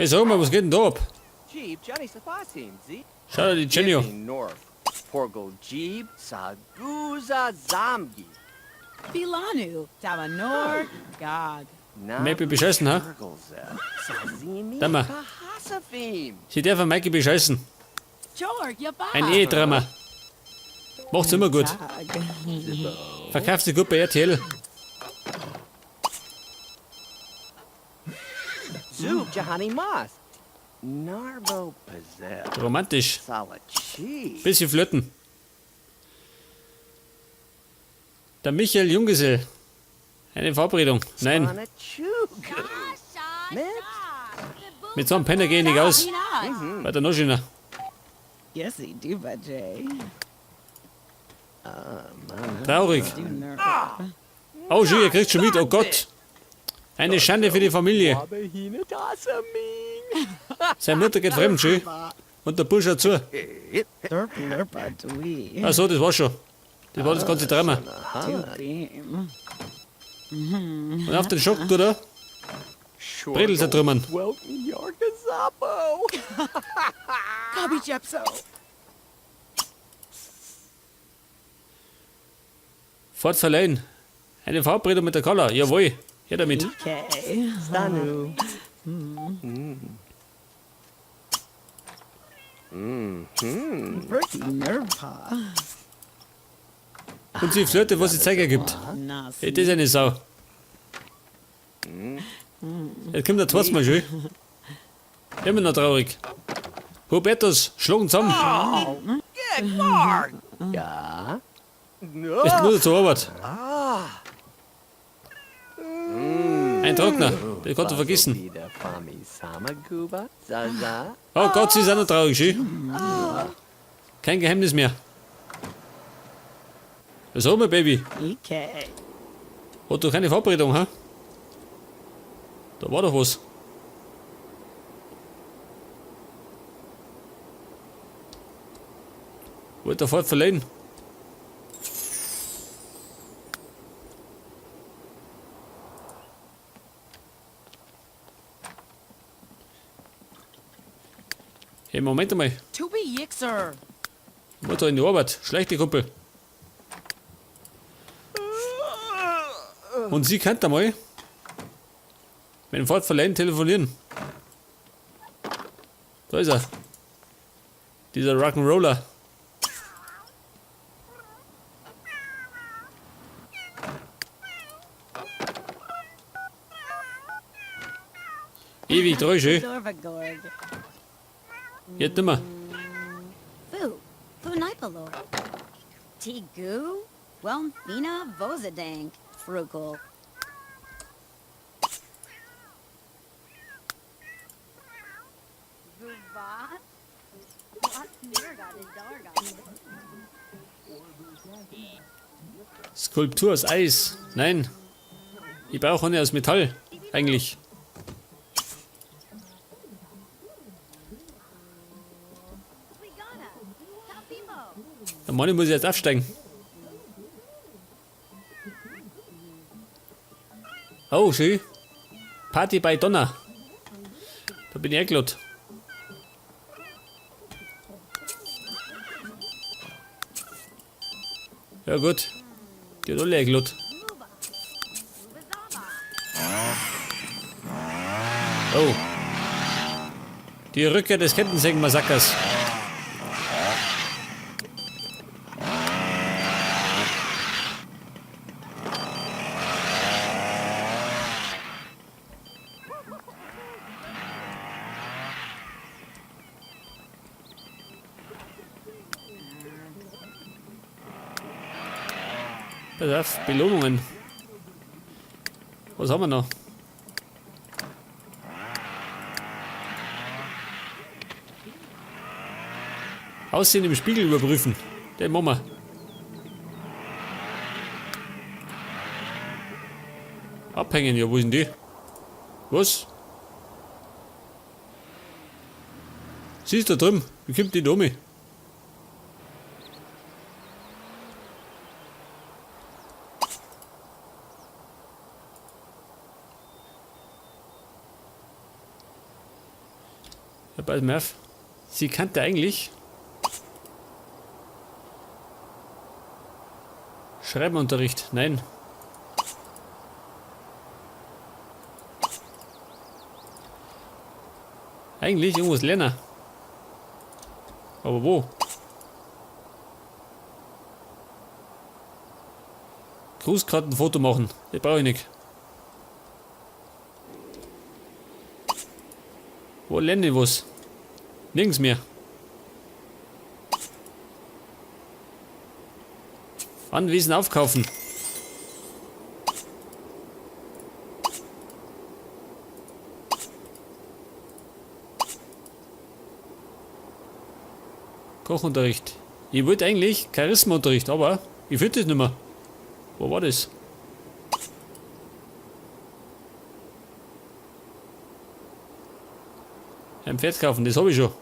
Hey, sag mal, was geht denn da ab? Schau dir die Jenny an. Maybe bescheißen, ha? Dammer. Sie darf Maike bescheißen. Ein Ehedrama. Macht's immer gut. Verkauft sie gut bei RTL. Romantisch. Bisschen flirten. Der Michael Junggesell. Eine Verabredung. Nein. Mit so einem Penner gehe ich nicht aus. Weiter noch schöner. Traurig. Oh, schön, ihr kriegt schon mit. Oh Gott. Eine Schande für die Familie. Seine Mutter geht fremd, schön. Und der Bursch hat zu. Ach so, das war schon. Das war das ganze Drama. Und auf den Schock, oder? Bredel zertrümmern. Fahrt verleihen. Eine Verabredung mit der Carla. Jawohl. Her damit. Und sie flirtet, was sie Zeiger gibt. Hey, das ist eine Sau. Jetzt kommt der zweite Mal schön. Immer noch traurig. Hubertus, schlagen zusammen. Ja. Jetzt muss er zur Arbeit. Ein Trockner, den kannst du vergessen. Oh Gott, sie ist auch noch traurig, schön. Kein Geheimnis mehr. Was haben wir, Baby? Hat doch keine Verabredung, ha? Da war doch was. Wollte der Fahrt verleihen. Hey, Moment einmal. Ich muss da in die Arbeit. Schlechte Kumpel. Und sie könnt einmal mit dem Fahrt verleihen telefonieren. Da ist er. Dieser Rock'n'Roller. Ewig treu, schön. Jetzt nimmer. Fu, Fu Nipalor. Tigu, Welmfina Vozadank, Frugal. Skulptur aus Eis. Nein. Ich brauche eine aus Metall. Eigentlich. Der Mann muss jetzt aufsteigen. Oh, schön. Party bei Donner. Da bin ich eingeladen. Ja gut. Die hat alle eingeladen. Oh. Die Rückkehr des Kettensägen-Massakers. Pass auf, Belohnungen. Was haben wir noch? Aussehen im Spiegel überprüfen. Den machen wir. Abhängen, ja, wo sind die? Was? Sie ist da drüben. Wie kommt die da mit? Ja, pass mal auf. Sie kannte eigentlich Schreibenunterricht. Nein. Eigentlich irgendwas lernen. Aber wo? Grußkartenfoto machen. Das brauche ich nicht. Wo lerne ich was? Nirgends mehr. Anwesen aufkaufen. Kochunterricht. Ich wollte eigentlich Charismaunterricht, aber ich finde das nicht mehr. Wo war das? Ein Pferd kaufen, das habe ich schon.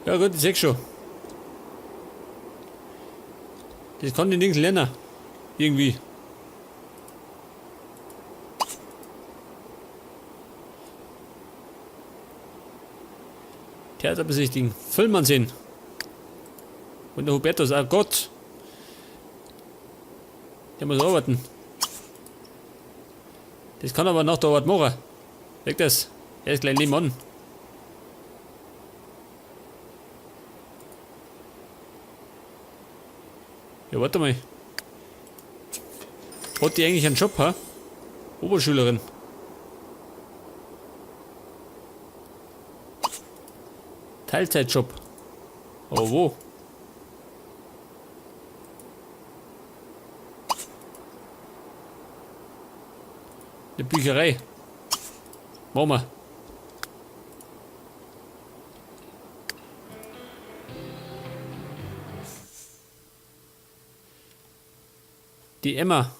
Ja gut, ich seh schon. Das kann ich nirgends lernen. Irgendwie. Theater besichtigen. Film ansehen. Und der Hubertus, oh Gott. Der muss arbeiten. Das kann aber nach der Arbeit machen. Weg das. Er ist gleich nebenan. Ja, warte mal. Hat die eigentlich einen Job, ha? Oberschülerin. Teilzeitjob. Aber wo? Eine Bücherei. Machen wir. Die Emma.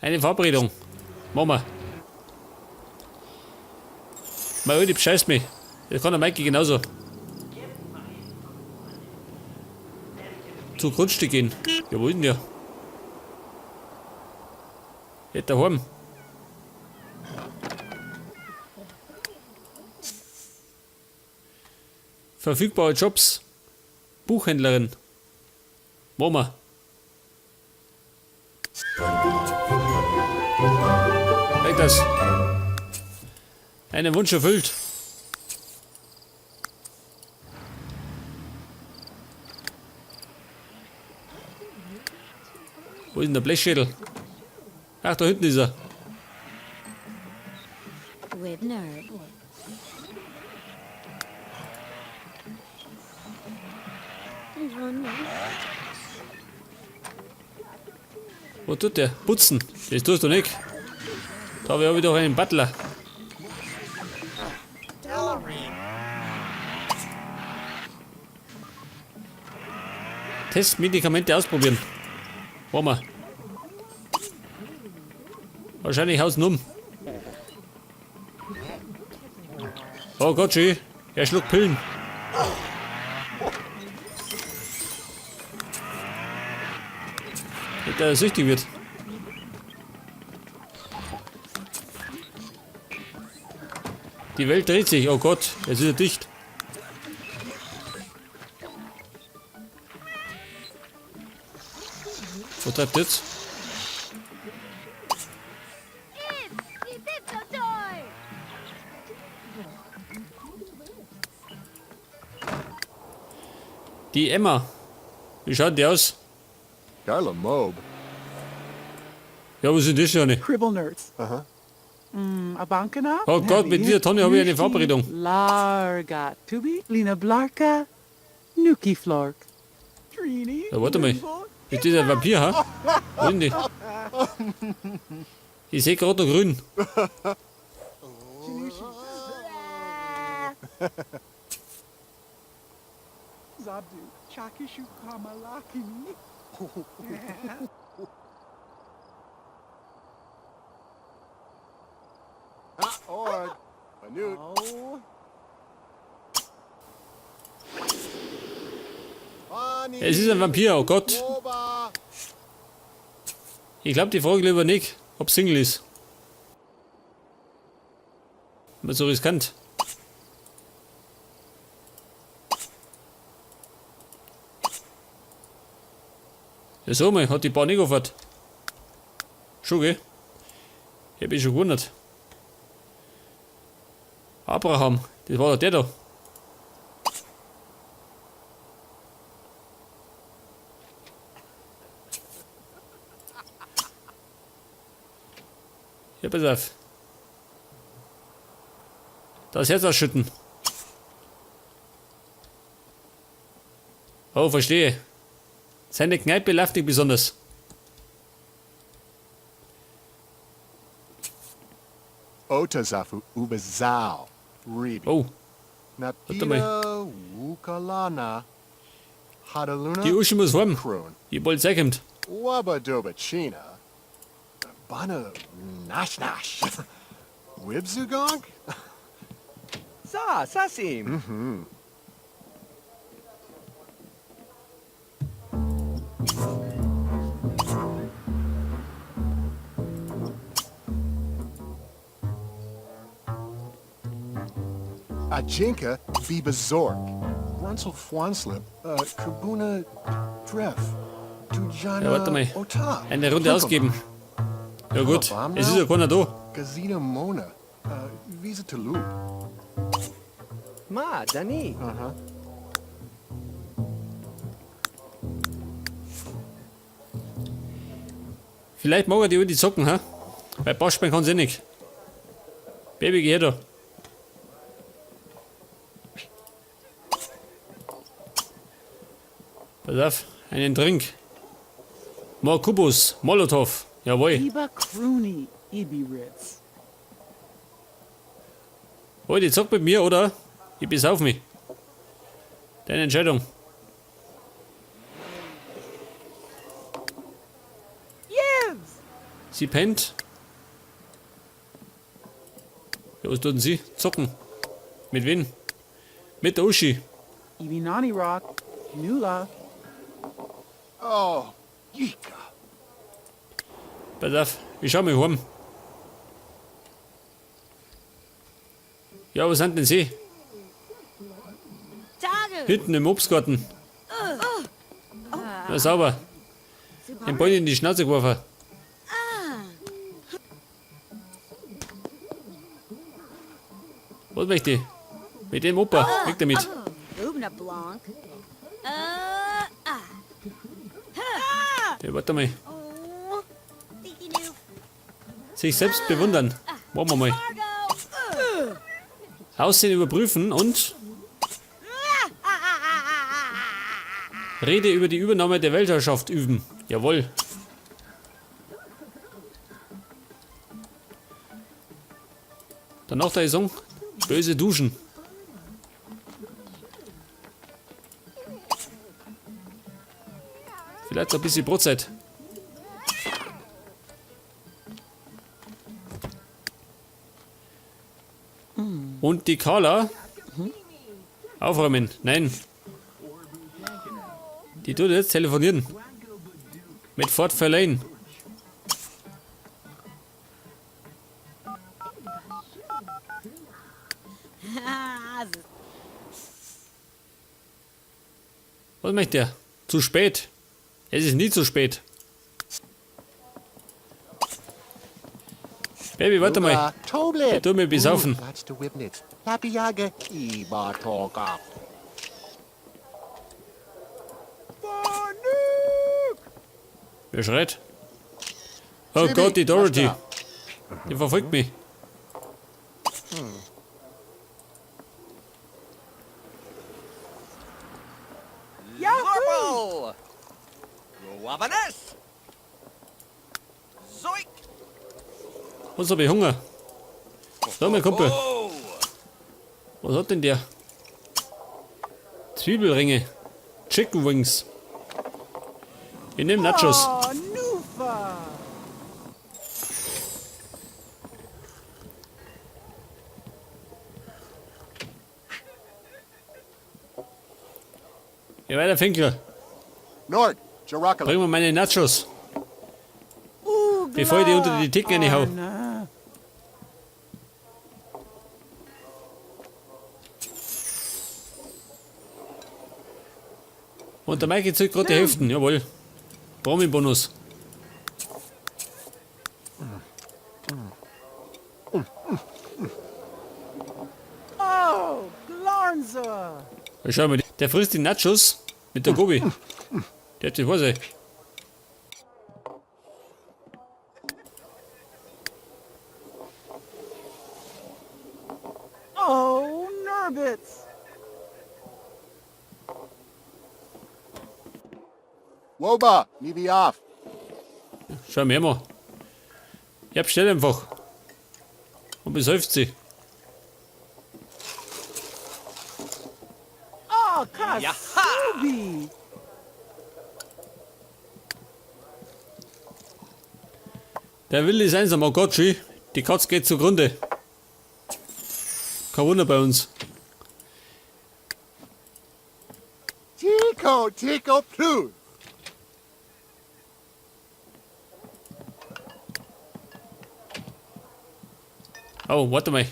Eine Verabredung. Machen wir. Mein Alter bescheißt mich. Das kann der Mikey genauso. Zu Grundstück gehen. Ja, wo ist denn der? Geht daheim. Verfügbare Jobs. Buchhändlerin. Machen wir. Weg das. Einen Wunsch erfüllt. Wo ist denn der Blechschädel? Ach, da hinten ist er. Wibner. Wo tut der? Putzen. Das tust du nicht. Da habe ich doch einen Butler. Testmedikamente ausprobieren. Wollen wir. Wahrscheinlich haut's ihn um. Oh Gott, schön. Er schluckt Pillen. Nicht, dass er süchtig wird. Die Welt dreht sich. Oh Gott, es ist ja dicht. Wo treibt jetzt? Die Emma. Wie schaut die aus? Darla Mob. Ja, was ist denn das schon? nicht? Cribble Nerds. Aha. Abankana. Oh Gott, mit dieser Tonne habe ich eine Verabredung. Larga Tubi, Lina Blarka, Nuki Flork. Trini. Ja, warte mal. Ist das ein Vampir, ha? Wo ist denn die? Ich sehe gerade noch grün. Zabdu, Chakishu Kamalakini. Org. Manute. Oh. Es ist ein Vampir, oh Gott. Ich glaube, die Frage lieber nicht, ob Single ist. Immer so riskant. Ja, so mal, hat die Bahn nicht aufgehört. Schon, gell? Ich hab mich schon gewundert. Abraham, das war doch der da. Ja, pass auf. Das Herz ausschütten. Oh, verstehe. Seine Kneipe läuft nicht besonders. Otazafu Ubazao. Rebi. Oh, Warte mal. Napita Wukalana. Hadaluna. Die Uschi muss heim. Kroon. Ich wollte kommt. Wabadoba China. Bana Nash Nash. Wibzugong? Sa, Sasim. Ajinka Bibazork. Runsel Fwanslip. Kabuna Dref. Tujana Ja, warte mal. Ota. Eine Runde ausgeben. Ja gut, es ist ja keiner da. Gazina Mona. Visa Tulu. Ma, Dani. Aha. Vielleicht mag er die die zocken, ha? Weil Baschbein kann sie nicht. Baby, geh her da. Pass auf, einen Drink. Markubus, Molotow. Jawohl. Iba Crooney, Ibi Ritz. Oh, die zockt mit mir, oder? Ich besauf mich. Deine Entscheidung. Yibs! Sie pennt. Ja, was tut denn sie? Zocken. Mit wem? Mit der Uschi. Ibi Nani Rock, Nula. Oh, Yika. Pass auf, ich schau mich heim. Ja, wo sind denn sie? Tagu! Hinten im Obstgarten. Na sauber. Den Ball in die Schnauze geworfen. Was möchte ich? Mit dem Opa. Weg damit. Bubna Blanc. Ja, warte mal. Oh. Tiki Noof. Sich selbst bewundern. Machen wir mal. Fargo! Aussehen überprüfen und Rede über die Übernahme der Weltherrschaft üben. Jawohl. Danach der Song. Böse Duschen. Vielleicht ein bisschen Brotzeit. Und die Carla. Aufräumen. Nein. Die tut jetzt telefonieren. Mit Ford Fairlane. Was möchte der? Zu spät. Es ist nie zu spät. Baby, warte mal. Toblit. Tu mir besaufen. Wer schreit? Oh Gott, die Dorothy. Die verfolgt mich. Yahoo! Guavanes. Zoik. Was hab ich Hunger? So, mein Kumpel. Oh. Was hat denn der? Zwiebelringe. Chicken Wings. Ich nehme Nachos. Oh, Nufa! Ja, weiter, Finkel. Nord. Jarakala. Bring mir meine Nachos. Bevor ich die unter die Theke reinhau. Arna. Und der Mikey zieht gerade die Hälfte, jawohl. Promi-Bonus. Oh, Glarnza. Schau mal, der frisst die Nachos mit der Gobi. Der hat die Hose. Oh, Nurbits. Woba. Niviaf. Schau mir mal. Ja, bestell einfach. Und besäuft sie. Oh, Kasubi. Der Wille ist einsam. Oh Gott, schau. Die Katze geht zugrunde. Kein Wunder bei uns. Tico. Tico. Plu. Oh, warte mal.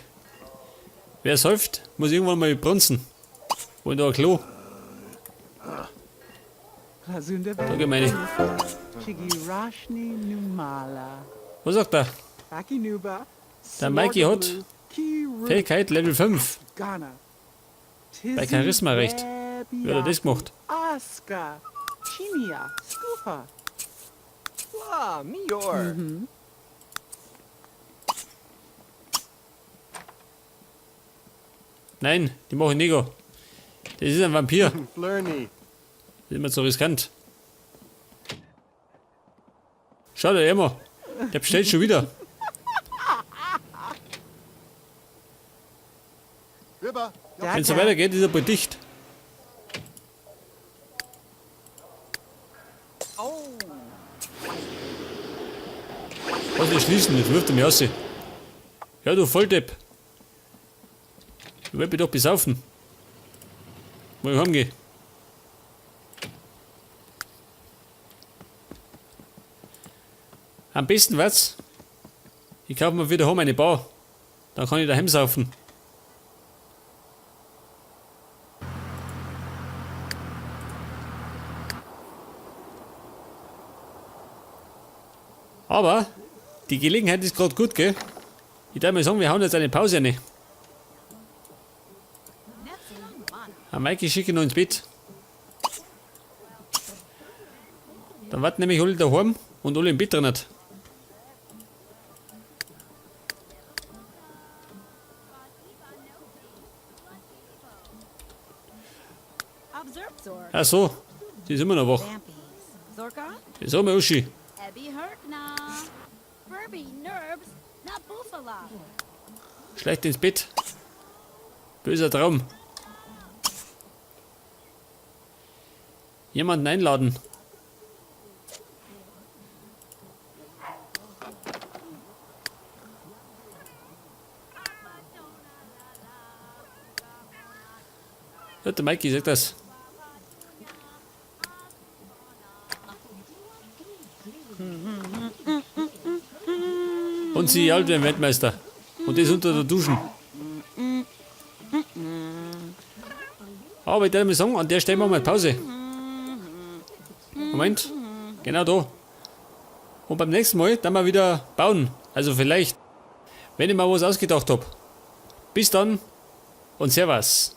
Wer säuft, muss irgendwann mal brunzen. Wo in da ein Klo? Glazunda Danke, meine. Chigirashni Numala. Was sagt er? Akinuba. Der Mikey hat Fähigkeit Level 5. Ghana. Bei Charisma recht. Wie hat er das gemacht? Aska. Chimia. Skufa. La Mior. Nein, die mache ich nicht. Das ist ein Vampir. Flurny. Das ist immer zu riskant. Schau dir immer. Der bestellt schon wieder. Ribba. Wenn es so weitergeht, ist er bald dicht. Oh. Was nicht schließen, jetzt wirft er mich raus. Ja, du Volldepp. Du willst mich doch besaufen. Wo ich heimgehe. Am besten was? Ich kaufe mir wieder heim eine Bar. Dann kann ich daheim saufen. Aber die Gelegenheit ist gerade gut, gell? Ich darf mal sagen, wir hauen jetzt eine Pause rein. Ah, Maike schicke ich noch ins Bett. Dann warten nämlich alle daheim und alle im Bett drin. Observe Zork. Ach so, die ist immer noch wach. Vampies. Zorka. So, mal Uschi. Ebby Herkna. Furby Nerbs. Nabufala. Schleicht ins Bett. Böser Traum. Jemanden einladen. Ja, der Mikey sagt das. Und sie jault wie ein Weltmeister. Und das unter der Duschen. Aber ich würde mal sagen, an der Stelle machen wir Pause. Moment. Genau da. Und beim nächsten Mal dann mal wieder bauen. Also vielleicht, wenn ich mal was ausgedacht hab. Bis dann und Servus.